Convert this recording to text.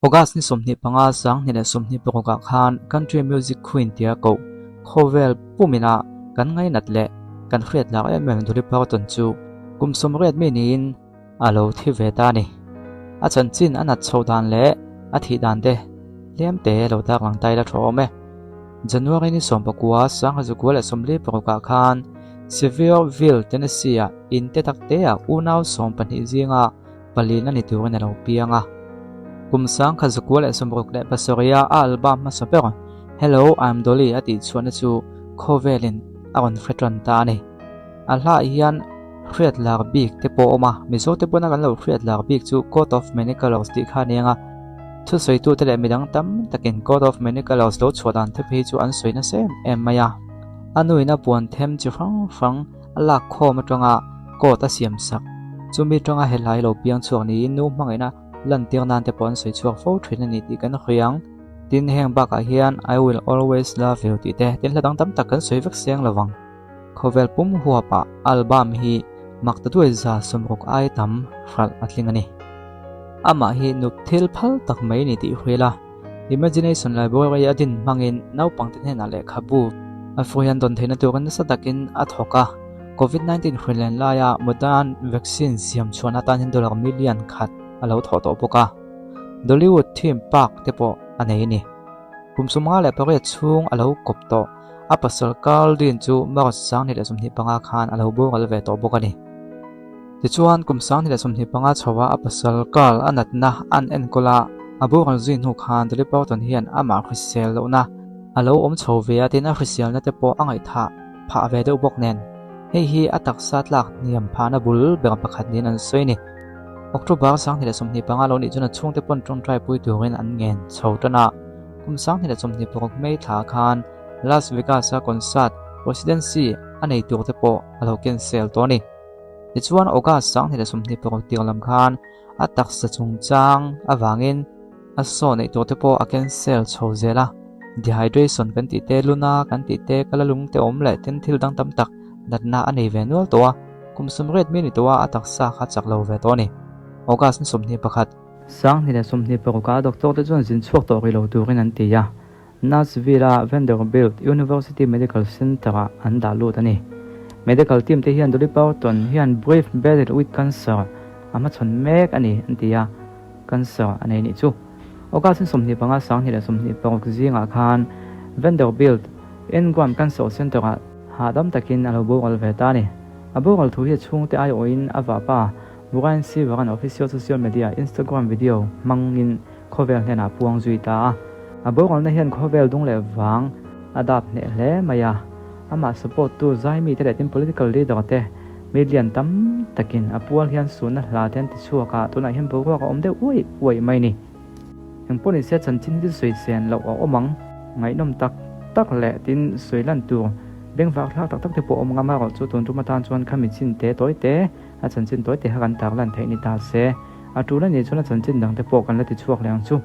August ni 25 2026 ah khan Country Music Queen tia koh khawvel pumina kan ngainat leh kan hriat lak em em Dolly Parton chu kum 80 mi niin a lo thi ve ta a ni. A chanchin a nat chhoh dan leh a thih dan te hliam te lo tak lang ta ila tha awm e. January ni 19 1946 ah khan Sevierville, Tennessee-ah in te tak teah unau 12 zinga palin a ni turin a lo piang a. Kum 1967 a a album hmasa ber Hello, I'm Dolly a tih chhuahna chu khawvelin a rawn hre tan ta a ni. A hlaah hian hriat lar bik te pawh a awm a, Mizo te pawna kan lo hriat lar bik chu Coat of Many Colours tih kha a ni ang a. Thusawitute leh midang tam takin Coat of Many Colours lo chhuah dan te phei chu an sawi nasa em em mai a. A nuin a puan them chi hrang hrang a lak khawm atanga coat a siam sak. Chumi atanga helai lo piang chhuak niin nu hmangaihna lantir nan te pawh an sawi chhuak fo thin a ni tih kan hawi ang. Tin, heng bakah hian I will always love you tih te tin hla dang tam tak kan sawi vek seng lo vang. Khawvel pum huapah album hi maktaduai 60 ai tam hralh a tling a ni. Amah hi nup thil phal tak mai ni tih hruai la. Imagination Library a din hmangin naupangte hnenah lehkhabu a fuihan dawn theihna turin nasa takin a thawk a. Covid-19 hruailen laia Modern vaccine siam chhuahna atan hian dollar million khat a lo thawh tawh bawk a. Dollywood theme park te pawh a nei a ni. Kum 58 chhung a lo kawp tawh. A pasal Carl Dean chu March 2025 khan a lo boral ve tawh bawk a ni. Tichuan, kum 2025 chhoa a pasal Carl a natna an enkawl a, a boral zui hnu khan Dolly Parton hian amah hrisel lohna a lo awm chho ve a tin a hriselna te pawh a ngaihthah phah ve deuh bawk nen. Hei hi a taksa tlak hniam phahna bul ber pakhat niin an sawi a ni. October 2025 lo nih chuan a chhungte pawn tawngtai pui turin an ngen chho tan a. Kum 2026 May thla khan Las Vegas-a concert residency a nei tur te pawh a lo cancel tawh a ni. Tichuan August 2026 tir lam khan a taksa chungchang avangin a saw neih tur te pawh a cancel chho zel a. Dehydration kan tih te, luna kan tih te, kala lung te awm leh tin thil dang tam tak natna a nei ve nual tawh a. Kum 80 mi ni tawh a, a taksa kha chak lo ve tawh a ni. August ni 21. 2026 ah doctor te chuan zin chhuak tawh rih lo turin an ti a. Nashville-a Vanderbilt University Medical Center-ah an dah lut a ni. Medical team te hian Dolly Parton hian brief battle with cancer a hmachhawn mek a ni an ti a, cancer a nei nih chu. August ni 25 2026 zingah khan Vanderbilt Ingram Cancer Center-ah hahdam takin a lo boral ve ta a ni. A boral thu hi a chhungte aiawhin a vahpa Brian Seaver-a'n official social media Instagram video hmangin khawvel hnenah puang zui ta a. A boralna hian khawvel dung leh vang a dap hneh hle mai a. Amah support tu zaimi te leh tin political leader te mi lian tam takin a pual hian sunna hla te an ti chhuak a, tunah hian boruak a awm deuh uaih uaih mai ni. Engpawh ni se chanchin hi chu sawi sen loh a awm ang. Ngaihnawm tak tak leh tin sawi lan tur bengvak thlak tak tak te pawh a awm ngam a rawh chu tun tum atan chuan khami chin te tawi te a chanchin tawi te kha kan tar lan theih ni ta se. A tul a nih chuan a chanchin dang te pawh kan la ti chhuak leh ang chu.